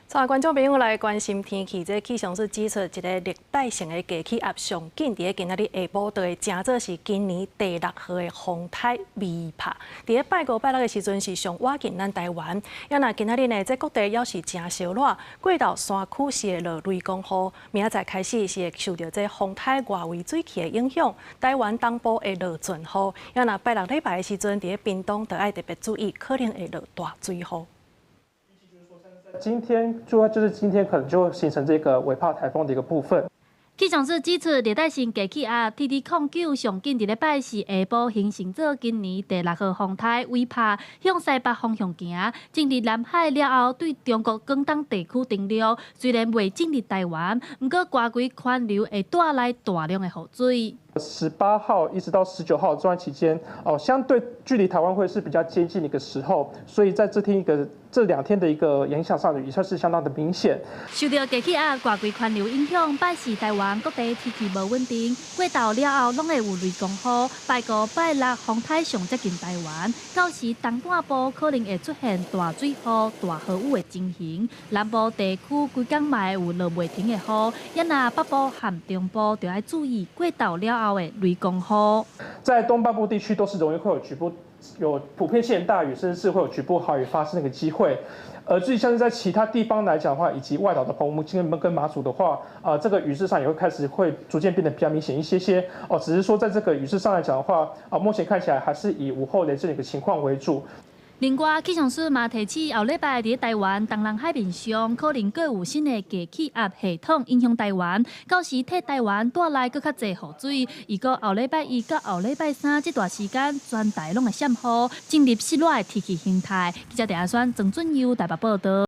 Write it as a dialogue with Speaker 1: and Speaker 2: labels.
Speaker 1: 帶觀眾朋友來關心天氣，這氣象署指出，一个熱帶性的低氣壓上緊佇咧今仔日下晡就會成做是今年第六號的風颱微帕。佇咧拜五、拜六的時陣是上倚近咱台灣。啊若今仔日呢，這各地猶是誠燒熱，過晝山區是會落雷公雨。明仔載開始是會受著這風颱外圍水汽的影響，台灣東部會落陣雨。啊若拜六禮拜的時陣，佇咧屏東就愛特別注意，可能會落大水雨。
Speaker 2: 今天主要就是今天可能就會形成這個微帕颱風的一個部分。
Speaker 3: 氣象署指出，熱帶性低氣壓 TD09上緊佇咧拜四下晡形成做今年第六號風颱微帕，向西北方向行，進入南海了後，對中國廣東地區登陸。雖然未進入台灣，毋過外圍環流會帶來大量的雨水。
Speaker 2: 18號一直到19號這段期間，哦，相對距離台灣會是比較接近的一個時候，所以在這天一個這兩天的一個影響上，也算是相當的明顯。
Speaker 3: 受著低氣壓外圍環流影響，拜四台灣各地天氣無穩定，過晝了後攏會有雷公雨。拜五、拜六風颱上接近台灣，到時東半部可能會出現大水雨、大豪雨的情形。南部地區規工嘛會有落袂停的雨，也若北部和中部就愛注意過晝了後的雷公雨。
Speaker 2: 在東半部地區都是容易會有局部有普遍性大雨，甚至是會有局部豪雨發生的一個機會。而至於像是在其他地方來講的話，以及外島的澎湖、金門跟馬祖的話，啊，這個雨勢上也會開始會逐漸變得比較明顯一些些。哦，只是說在這個雨勢上來講的話，啊，目前看起來還是以午後雷陣雨的情況為主。
Speaker 3: 另外，氣象署嘛提醒，後禮拜佇台灣東南海面上可能閣有新的低氣壓系統影響台灣，到時替台灣帶來閣較濟雨水。預估後禮拜一到後禮拜三這段時間，全台攏會閃雨，進入濕熱的天氣形態。記者鄭阿宣、曾俊佑台北報道。